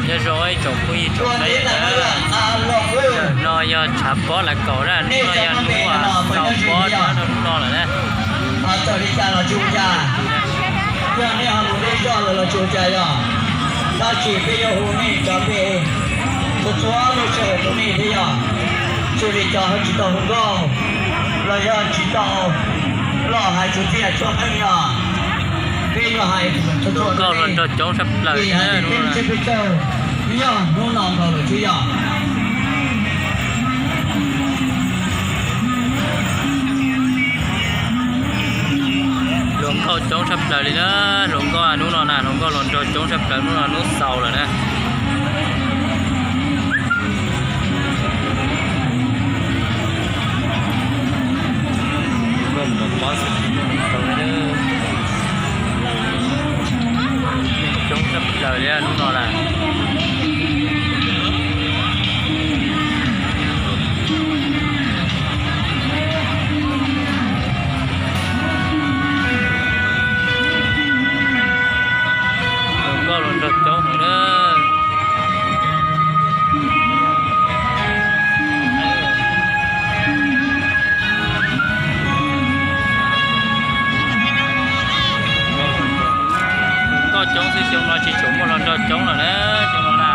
Nyob zoo ib tsoom phooj ywg tsoom saib, no yog tshav pob Lav Kaum na, hnub no yog hnub xaus pob rau hnub no lawm na. Txawm li cas los tsis ua cas, yog nej ho mus dej zog lawm los tsis ua cas yog, tab sis peb yuav hu nej cov npe txhua txhua lub sij hawm rau nej thiab yog, tsis li cov ho tsis tau hu nkauj los yog tsis tau los hais txhua txhia txhua qeej yog, peb yuav hais txhua txhua nkauj los nrog coob tshaj plaws thiab. Yog hnub no nkaus lawm thiab yog. Hluas nkauj coob tshaj plaws li na, hluas nkauj hnub no na, hluas nkauj los nrog coob tshaj plaws hnub no, hnub xaus lawm na. Coob tshaj plaws li hnub no na. Hluas nkauj los nrog coob heev na. Hluas nkauj coob xwb, xyoo no tsis tshua muaj hluas nraug coob lawm na, xyoo no na.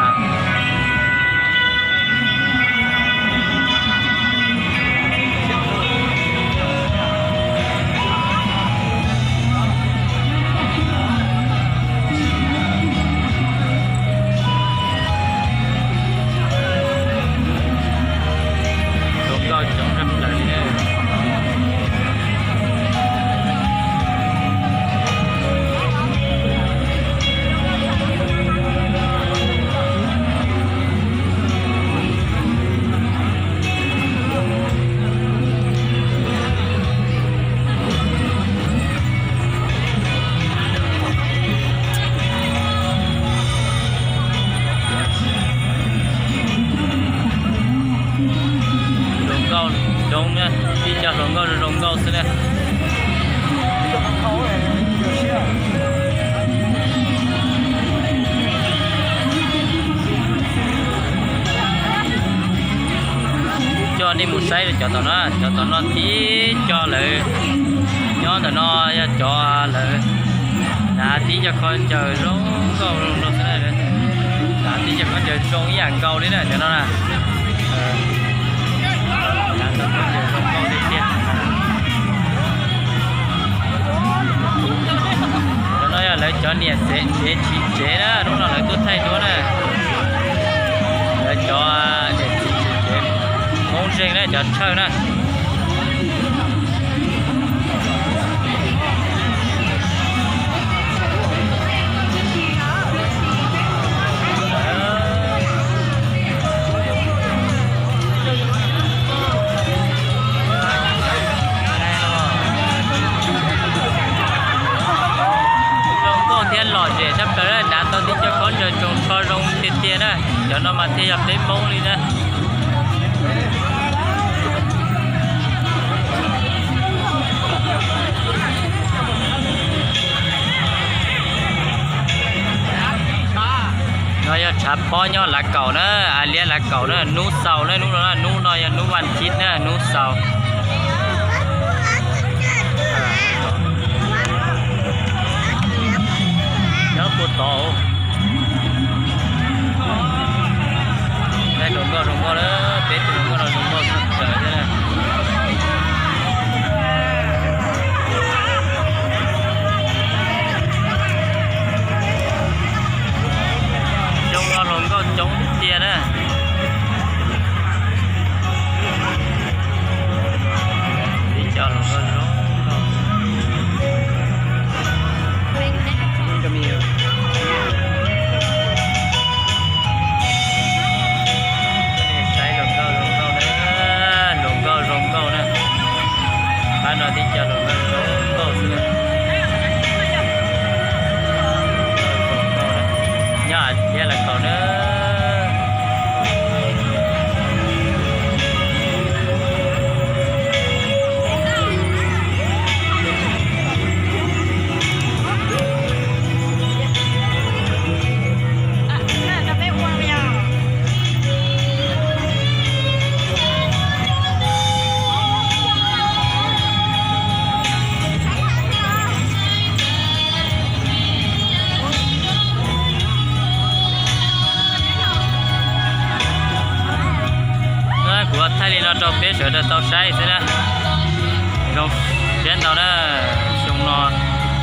Hluas nkauj coob tshaj plaws li na. Hluas nkauj coob na, tib co hluas nkauj zoo nkauj xwb na. Coj nej mus saib cov tom no, cov tom no tib co lawv nyob ntawm no yog cov lawv hnav tib co khaub ncaws zoo nkauj zoo no xwb na. Hnav tib co khaub ncaws zoo ib yam nkaus li na cov no na. Hnav tau khaub ncaws zoo nkauj tiag tiag. Cov no yog lawv cov niam tsev tsev txiv tsev na, hnub no lawv tuaj thaij duab na. Lawv cov niam tsev txiv tsev Hmoob Zeeg na, cov tshawj na. Zoo nkauj thiab lom zem tshaj plaws, hnav tau tib co khaub ncaws tsoos tsho zoo tiag tiag na. Cov no mas thiaj yog peb Hmoob li na. No yog tshav pob nyob Lav Kaum na, a liab Lav Kaum na, hnub xaus na, hnub no na, hnub no yog hnub vas thiv na, hnub xaus. Nyob puag tod. Hluas nkauj zoo nkauj na, peb tug hluas nkauj no zoo nkauj tshaj plaws thiab na. Xyoo no hluas nkauj coob tiag na. Tib co hluas nkauj zoo nkauj. Saib hluas nkauj zoo nkauj na, hluas nkauj zoo nkauj na. Pab no tib co hluas nkauj zoo nkauj xwb. Nyob thiab Lav Kaum na. Kuv thaij li no rau peb sawv daws tau saib xwb na. Zoo siab ntau na, xyoo no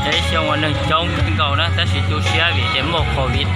yog ib xyoo uas neeg coob kawg nkaus na, tab sis tu siab vim tias muaj covid